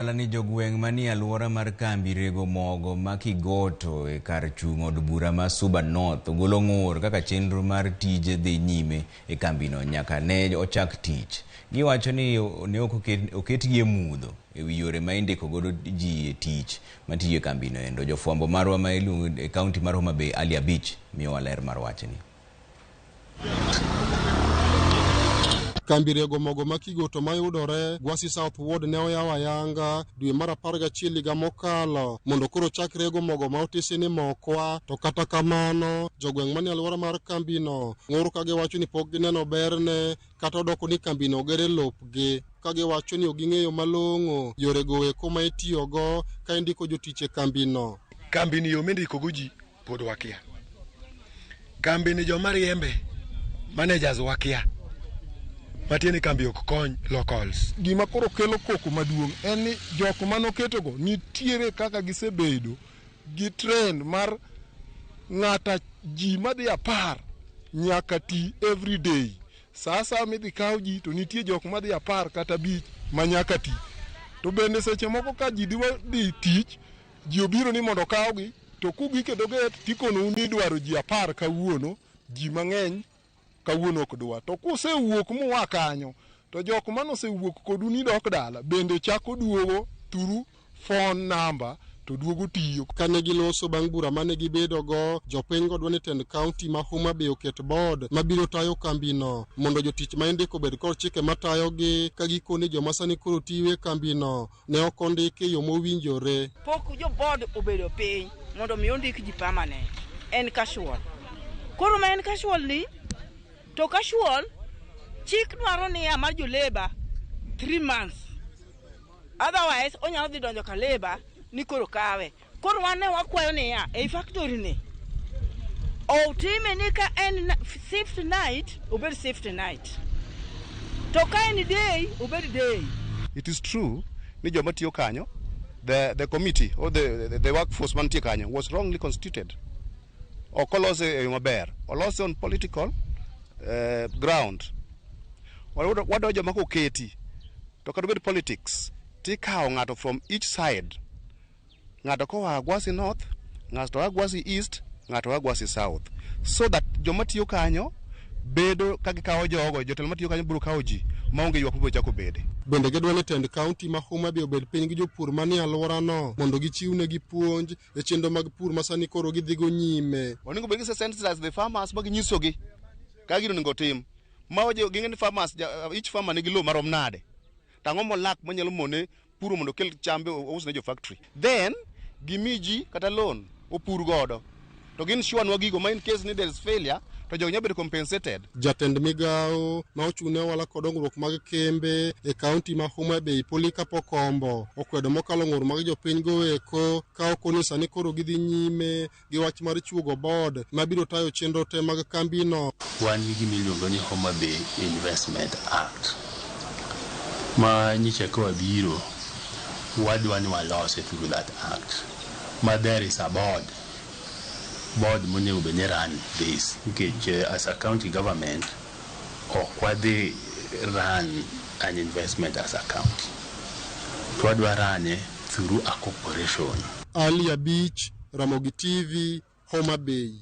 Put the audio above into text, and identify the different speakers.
Speaker 1: Ohala ni jogweng' manie alwora mar kambi rego mogo ma Kigoto e kar chung' od bura ma Suba North ogolo ng'ur kaka chenro mar tije dhi nyime e kambino nyaka ne ochak tich. Giwacho ni ne ok oketgi e mudho e wi yore ma indiko godo ji e tich matiyo e kambino endo. Jofwambo marwa ma iluongo e kaunti mar Homa Bay Ali Abich miyowa ler mar wachni.
Speaker 2: Kambi rego mogo ma Kigoto mayudore Gwasi South Ward ne oyaw ayanga dwe mar 11 higa mokalo mondo koro chak rego mogo ma otisi ni mokwa. To kata kamano, jogweng' manie alwora mar kambino ng'ur ka giwacho ni pok gineno berne kata odoko ni kambino oger e lopgi, ka giwacho ni ok ging'eyo malong'o yorego eko ma itiyogo ka indiko jotich e kambino.
Speaker 3: Kambini yo mindikogo ji pod wakia. Kambi ni joma riembe, managers wakia. Matiende ni kambi ok kony locals.
Speaker 4: Gima koro kelo koko maduong' en ni jok manoketogo nitiere kaka gisebedo gi trend mar ng'ata ji madhi 10 nyaka ti every day. Sa asaya midhi kaw ji to nitie jok madhi 10 kata 5 ma nyaka ti. To bende seche moko ka ji dhi tich, ji obiro ni mondo okawgi, to kugik e dho gate tikonou ni idwaro ji 10 kawuono, ji mang'eny kawuono ok dwa. To kusewuok mua kanyo, to jok manosewuok kodu ni dok dala bende chako duogo through phone number to duogo tiyo.
Speaker 2: Kane giloso bang' bura mane gibedogo, jopiny go dwa ni tend kaunti ma Homa Bay oket board mabiro tayo kambino mondo jotich ma indiko obed kod chike matayogi, ka gikone joma sani koro tiyo e kambino ne ok ondiki e yo mowinjore.
Speaker 5: Pok jo board obedo piny mondo mi ondik ji permanent, en casual. Koro ma en casual ni, to casual chik dwaro niya mar jo labor 3 months. Otherwise onyalo dhi donjo ka labor ni koro kawe. Koro wan ne wakwayo niya ei factory ni otime ni ka en shift night obed shift night, to ka en day obed day.
Speaker 6: It is true ni joma tiyo kanyo, the committee or the workforce mantie kanyo was wrongly constituted. Ok olose e yo maber, olose on political ground. Wadwa joma koketi to kata obed politics tikawo ng'ato from each side. Ng'ato koa Gwasi North, ng'ato oa Gwasi East, ng'ato oa Gwasi South. So that joma tiyo kanyo bedo ka gikawo jogo, jotelo matiyo kanyo biro kawo ji maonge ywak mabiro chako bede.
Speaker 2: Bende gidwa ni tend kaunti ma Homa Bay obed piny gi jopur manie alworano mondo gichiwnegi puonj e chenro mag pur ma sani koro gidhigo nyime.
Speaker 6: Onego bed ni sensitize the farmers ma ginyisogi kaka gino onego otim. Ma ging'e ni farmers, each farmer nigi lowo marom nade. To ang'o molak manyalo mone puro mondo okel chambe ous ne jo factory. Then gimi ji kata loan opur godo. To gin sure nwa gigo ma in case ni there is failure to jogo nyalo bedo compensated.
Speaker 2: Jatend migawo ma ochung' ne ohala kod dongruok mag kembe e kaunti ma Homa Bay Polycarp Okombo okwedo mokalo ng'ur mag jopiny go eko ka okoni sani koro gidhi nyime gi wach mar chuogo board mabiro tayo chenro te mag kambino.
Speaker 7: Wan gi gima iluongo ni Homa Bay Investment Act ma nyicha ka wabiro wadwa ni walose through that act ma there is a board monego bed ni run this nikech as a county government ok wadhi run an investment as a county to wadwa run through a corporation.
Speaker 2: Ali Abich, Ramogi TV, Homa Bay.